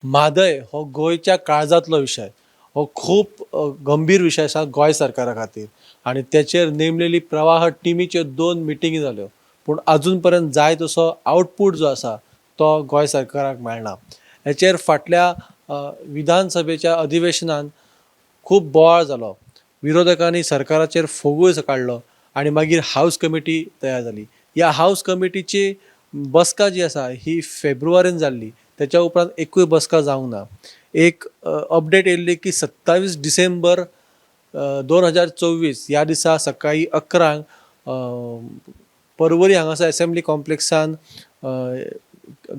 म्हादय हो गोंयच्या काळजांतलो विशय. हो खूब गंभीर विशय आसा गोंय सरकारा खातीर आनी तेचेर नेमलेली प्रवाह टिमीच्यो दोन मिटिंगी जाल्यो, पूण अजून पर्यंत जाय तसो आवटपूट जो आसा तो गोंय सरकाराक मेळना. हेचेर फाटल्या विधानसभेच्या अधिवेशनान खूब बोवाळ जालो. विरोधकांनी सरकाराचेर फोगूय काडलो आनी मागीर हावज कमिटी तयार जाली. ह्या हावज कमिटीची बसका जी आसा ही फेब्रुवारीन जाल्ली. तेच्या उपरांत एकूय बसका जावंक ना. एक अपडेट येयल्ली की 27 डिसेंबर 2024 ह्या दिसा सकाळीं 11 वरांक परवरी हांगासर एसेंब्ली कॉम्प्लेक्सान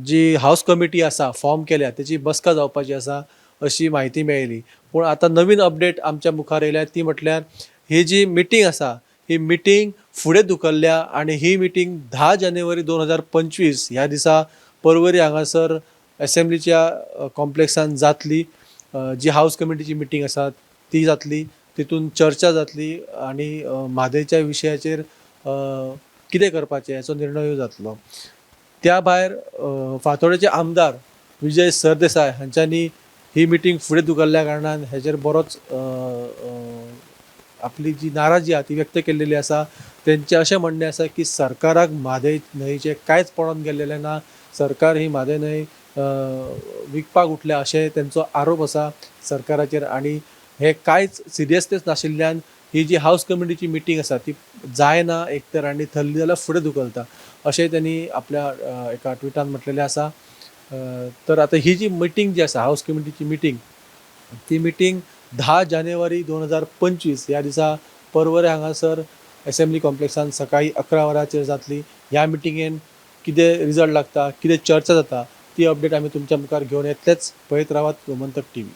जी हावज कमिटी आसा फॉर्म केल्या तेची बसका जावपाची आसा अशी म्हायती मेळ्ळी. पूण आतां नवीन अपडेट आमच्या मुखार येयल्या ती म्हटल्यार ही जी मिटींग आसा ही मिटींग फुडें धुकल्ल्या आनी ही मिटींग 10 जानेवारी 2025 ह्या दिसा परवरी हांगासर एसेंब्लीच्या कॉम्प्लेक्सान जातली. जी हावज कमिटीची मिटींग आसा ती जातली, तितून चर्चा जातली आनी म्हादयच्या विशयाचेर कितें करपाचें हेचो निर्णय जातलो. त्या भायर फातोडेचे आमदार विजय सरदेसाय हांच्यांनी ही मिटींग फुडें धुकल्ल्या कारणान हेचेर बरोच आपली जी नाराजी आहा ती व्यक्त केल्लेली आसा. तेंचें अशें म्हणणें आसा की सरकाराक म्हादय न्हंयचें कांयच पडोन गेल्लेलें ना, सरकार ही म्हादय न्हंय विकपाक उठल्या अशें तेंचो आरोप आसा सरकाराचेर आनी हे कांयच सिरियसनेस नाशिल्ल्यान ही जी हावज कमिटीची मिटींग आसा ती जायना एक तर आनी थरली जाल्यार फुडें धुकलता अशें त्यांनी आपल्या एका ट्विटान म्हटलेलें आसा. तर आतां ही जी मिटींग जी आसा हावज कमिटीची मिटींग, ती मिटींग 10 जानेवारी 2025 ह्या दिसा परवरे हांगासर एसेंब्ली कॉम्प्लेक्सान सकाळीं 11 वरांचेर जातली. ह्या मिटिंगेन कितें रिजल्ट लागता, कितें चर्चा जाता ती अपडेट आमी तुमच्या मुखार घेवन येतलेच. पळयत रावात गोमंतक टीव्ही.